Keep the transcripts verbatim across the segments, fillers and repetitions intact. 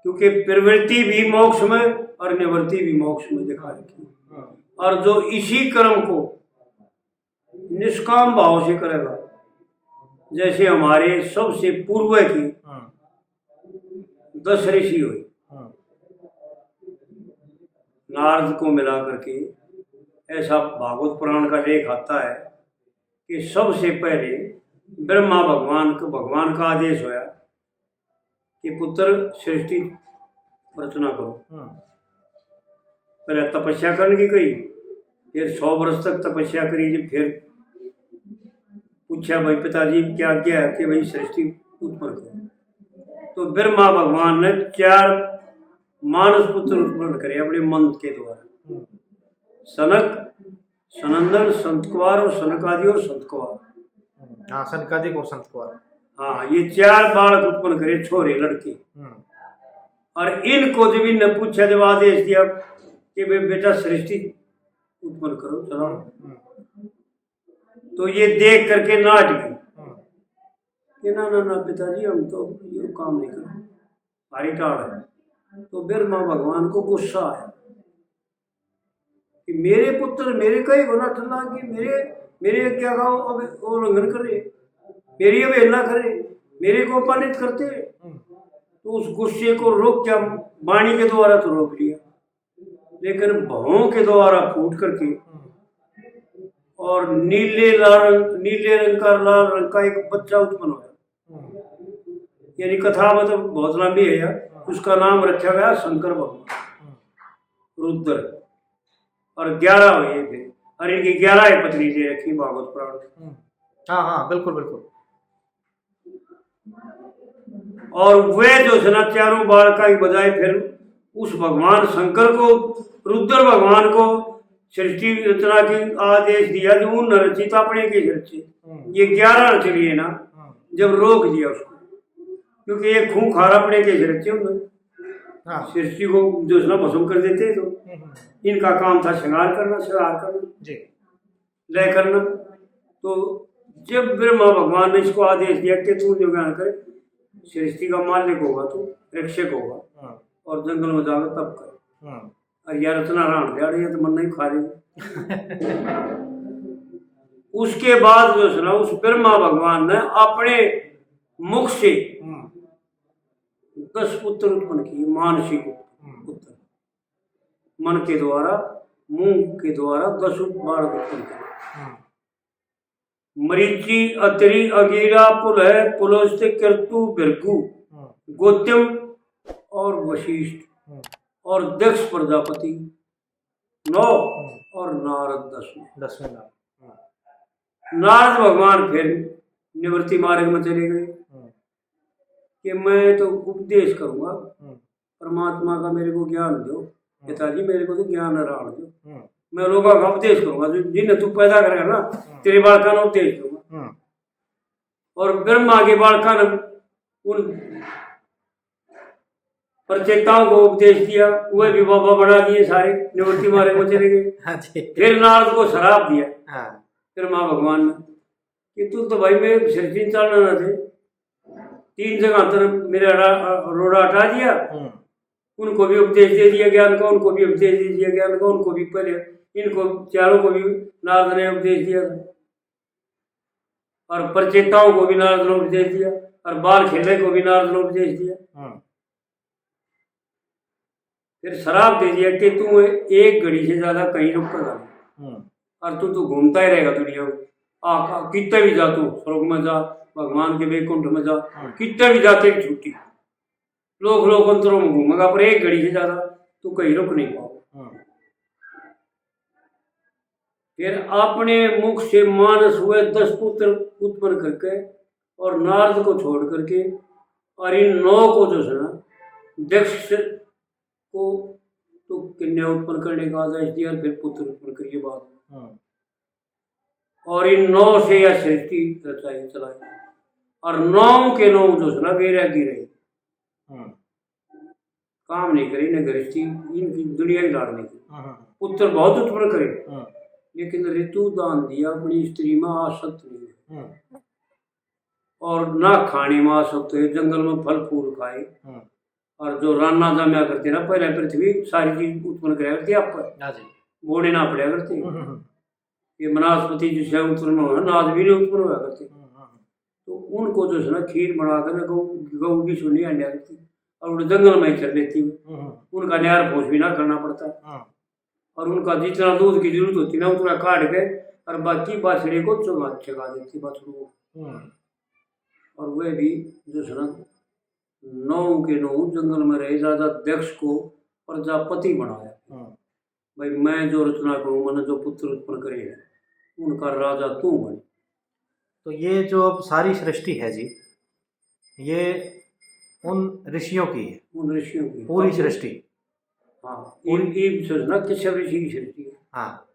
क्योंकि प्रवृत्ति भी मोक्ष में और निवृत्ति भी मोक्ष में दिखा रखी है। और जो इसी कर्म को निष्काम भाव से करेगा, जैसे हमारे सबसे पूर्व के हम्म। दस ऋषि हुए, हम्म। नारद को मिला करके ऐसा भागवत पुराण का लेख आता है कि सबसे पहले ब्रह्मा भगवान को, भगवान का आदेश होया कि पुत्र, सृष्टि रचना करो। हम्म। पहले तपस्या करने की कही, फिर सौ वर्ष तक तपस्या करी, जब फिर पूछा, "भाई पिताजी, क्या आज्ञा है?" कि भाई सृष्टि उत्पन्न करो। तो ब्रह्मा भगवान ने चार मानस पुत्र उत्पन्न करे अपने मंत्र के द्वारा। हम्म। सनक, सनंदन, संतकुमार और सनकादि और संतकुमार। हम्म, हाँ, सनकादि को संतकुमार। हाँ, ये चार बालक उत्पन्न करे, छोरे लड़के। हम्म। और इनको जब इनने पूछा, जब आदेश दिया कि बे-, बेटा सृष्टि उत्पन्न करो, चलो। हम्म। तो ये देख करके नाट गए हम्म। कि ना, ना, ना पिताजी, हम तो ये काम नहीं करें, भारी टाल है। तो ब्रह्मा भगवान को गुस्सा आया कि मेरे पुत्र मेरे का ही गुनाह ठहरा कि मेरे, मेरे क्या गाओ अब उल्लंघन करे, मेरी अवहेलना करे, मेरे को अपमानित करते। हम्म। तो उस गुस्से को रोक क्या, वाणी के द्वारा तो रोक लिया, लेकिन भावों के द्वारा फूट करके हम्म। और नीले लाल, नीले रंग का, लाल रंग का एक बच्चा उत्पन्न होया। हम्म। यानी कथा मतलब बहुत लंबी है यार। हम्म। उसका नाम रखा गया शंकर भगवान, हम्म। रुद्र। और ग्यारह हुए थे, और इनकी ग्यारह ही पत्नी दे रखी भागवत पुराण में। हम्म। हाँ, हाँ, बिल्कुल, बिल्कुल। और वे जो है ना, चारों बालका की बजाय फिर उस भगवान शंकर को, रुद्र भगवान को सृष्टि रचना की आदेश दिया, जो उन रचित अपने के रचे। हम्म। ये ग्यारह रच लिए ना, हम्म। जब रोक दिया उसको, क्योंकि ये खूंखार अपने के रचे उन्होंने। हाँ। सृष्टि को जो है ना भस्म कर देते तो हम्म, हम्म। इनका काम था श्रृंगार करना, श्रृंगार करना। जी। लय करना। तो जब ब्रह्मा भगवान ने इसको आदेश दिया कि तू जो ज्ञान करे, सृष्टि का मालिक होगा तू, रक्षक होगा, हाँ। और जंगल में जाकर तप कर। हाँ। और यार इतना राण दिहाड़े, ये तो मन नहीं खा रही। उसके बाद जो है ना, उस ब्रह्मा भगवान ने अपने मुख से हाँ। दस पुत्र उत्पन्न किए, मानसिक हम्म। पुत्र। मन के द्वारा, मुंह के द्वारा दस बालक उत्पन्न करे। हम्म। मरीचि, अत्रि, अंगिरा, पुलह, पुलस्त्य, क्रतु, भृगु, हम्म। गौतम और वशिष्ठ हम्म। और दक्ष प्रजापति नौ हम्म। और नारद दसवें। दसवें नारद। हम्म। नारद भगवान फिर निवृत्ति मार्ग में चले गए हम्म। कि मैं तो उपदेश करूंगा, हम्म। परमात्मा का मेरे को ज्ञान दो, हम्म। पिताजी मेरे को तो ज्ञान राण दो, हम्म। मैं लोगों का उपदेश करूंगा, जो, जिन्हें तू पैदा करेगा ना, हम्म। तेरे बालका ने उपदेश दूंगा। हम्म। और ब्रह्मा के बालका ने उन प्रचेताओं को उपदेश दिया, वे भी बाबा बना दिए सारे, निवृत्ति मार्ग में चले गए। हाँ जी। फिर नारद को श्राप दिया हाँ। ब्रह्मा भगवान ने कि तू तो भाई मेरे सृष्टि में चलना ना थे, तीन जगह तर मेरा रा-, रोड़ा हटा दिया। हम्म। उनको भी उपदेश दे दिया ज्ञान का, उनको भी उपदेश दे दिया ज्ञान का, उनको भी पहले, इनको चारों को भी नारद ने उपदेश दिया था। और प्रचेताओं को भी नारद ने उपदेश दिया, और बाल खेलने को भी नारद ने उपदेश दिया। हम्म। फिर श्राप दे दिया कि तू एक घड़ी से ज्यादा कहीं रुकेगा नहीं। हम्म। और तू, तू घूमता ही रहेगा दुनिया में। आ, आ, कितने भी जा तू, स्वर्ग में जा, भगवान के वैकुंठ में जा, हम्म। कितने भी जा, तेरी छुट्टी। लोक लोकांतरों में घूमेगा, पर एक घड़ी से ज्यादा तू कहीं रुक नहीं पाओ। हम्म। फिर अपने मुख से मानस हुए दस पुत्र उत्पन्न करके और नारद को छोड़ करके और इन नौ को जो है ना, दक्ष को तो कन्या उत्पन्न करने का आदेश दिया, फिर पुत्र उत्पन्न करिए बाद में। हम्म। और इन नौ से यह सृष्टि रचाई, चलाई। और नौ के नौ जो है ना, वैरागी रहे। हम्म। काम नहीं करे, इन्हें गृहस्थी, इनकी दुनिया की लाड़ नहीं करे। हम्म, हम्म। पुत्र बहुत उत्पन्न करे, हम्म। लेकिन ऋतु दान दिया, अपनी स्त्री में आसक्त नहीं है। हम्म। और ना खाने में आसक्त है, जंगल में फल फूल खाए। हम्म। और जो राना जाम्या करती ना, पहले पृथ्वी सारी चीज उत्पन्न कराया करती आप पर, हाँ जी। बोने ना पड़ा करती। हम्म, हम्म, हम्म। ये वनस्पति जिससे उत्पन्न हो, अनाज भी नहीं उत्पन्न होया करती। हम्म, हम्म, हम्म। तो उनको जो है ना, खीर बना कर गऊ, गऊ भी सुनी अंडा करती और उड़े जंगल में ही चर लेती हुई। हम्म, हम्म। उनका न्यार भोज भी ना करना पड़ता। हम्म। और उनका जितना दूध की जरूरत होती ना, उतना काट के और बाकी बाछड़े को चुगा, चगा देती, बाछड़ों को। हम्म। और वह भी जो है ना, नौ के नौ जंगल में रहे, राजा दक्ष को प्रजापति बनाया। हम्म। भाई, मैं जो रचना करूँ, मैंने जो पुत्र उत्पन्न करे हैं, उनका राजा तू बन। तो ये जो अब सारी सृष्टि है जी, ये उन ऋषियों की है, उन ऋषियों की। पूरी सृष्टि। हाँ, पूरी। ये, ये सृष्टि ना कश्यप ऋषि की सृष्टि है। हाँ।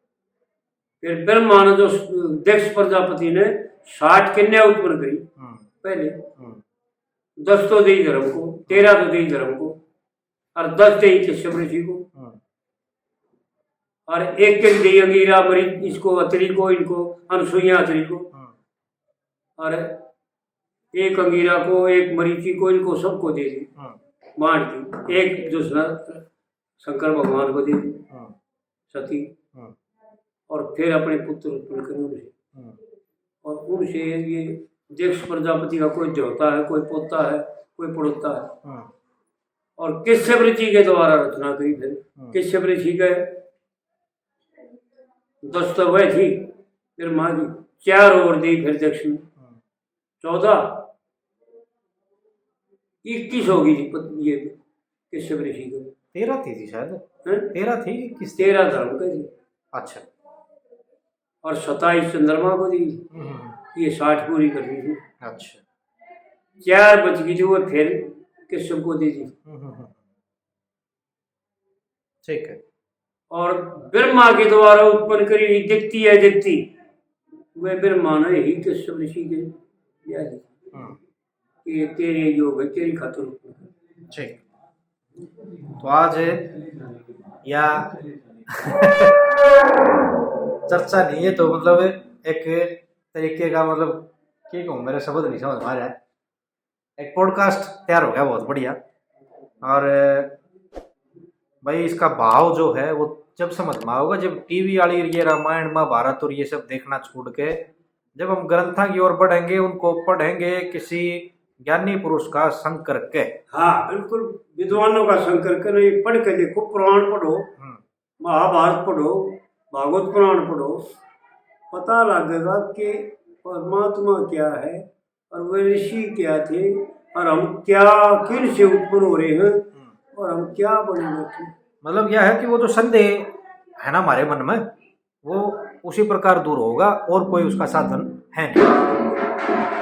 फिर ब्रह्मा ने जो दक्ष प्रजापति ने साठ कन्या उत्पन्न करी हम्म। पहले, हम्म। दस तो देई धर्म को, तेरह तो देई धर्म को, और दस देई कश्यप ऋषि को, हम्म। और एक एक देई अंगीरा मरी, इसको अत्रि को, इनको अनसुईया अत्रि को, हम्म। और एक अंगीरा को, एक मरीचि को, इनको सबको दे दी, हम्म। बांट दी। एक दूसरा शंकर भगवान को दे दी, हम्म। सती, हम्म। और फिर अपने पुत्र उत्पन्न करे उनसे। हम्म। और उनसे ये दक्ष प्रजापति का कोई देवता है, कोई पोता है, कोई पड़ोता है। हम्म। और कश्यप ऋषि के द्वारा रचना करी फिर। हम्म। कश्यप ऋषि के दस तो वह थी, फिर माँ की चार और दी फिर दक्ष ने। हम्म। चौदह, इक्कीस होगी जी पत-, ये कश्यप ऋषि को। तेरह थी जी शायद। हैं? तेरह थी, इक्कीस थी। तेरह धर्म का जी। अच्छा। और सताईस चंद्रमा को दी। हम्म, हम्म, हम्म। ये साठ पूरी कर दी थी। अच्छा। चार बच गई थी, वो फिर कश्यप को दे दी। हम्म, हम्म, हम्म। ठीक है। और ब्रह्मा के द्वारा उत्पन्न करी हुई दिखती है दिखती, वह ब्रह्मा ने ही कश्यप ऋषि के दिया है हम्म। कि तेरे योग है, तेरी खातिर उत्पन्न करी। ठीक। तो आज या चर्चा नहीं है, तो मतलब एक तरीके का, मतलब, क्या कहूँ, मेरे शब्द नहीं समझ में आ रहा है। एक पॉडकास्ट तैयार हो गया, बहुत बढ़िया। और भाई, इसका भाव जो है, वो जब समझ में आओगा, जब टीवी वाली ये रामायण, महाभारत और ये सब देखना छोड़ के जब हम ग्रंथां की ओर बढ़ेंगे, उनको पढ़ेंगे किसी ज्ञानी पुरुष का संग करके। हाँ, बिल्कुल, विद्वानों का संग करके, नहीं, पढ़ के देखो, पुराण पढ़ो, हम्म। महाभारत पढ़ो, भागवत पुराण पढ़ो, पता लगेगा कि परमात्मा क्या है और वे ऋषि क्या थे और हम क्या, किन से उत्पन्न हो रहे हैं हम्म। और हम क्या बने बैठे। मतलब यह है कि वो जो संदेह है ना हमारे मन में, वो उसी प्रकार दूर होगा और कोई उसका साधन है नहीं।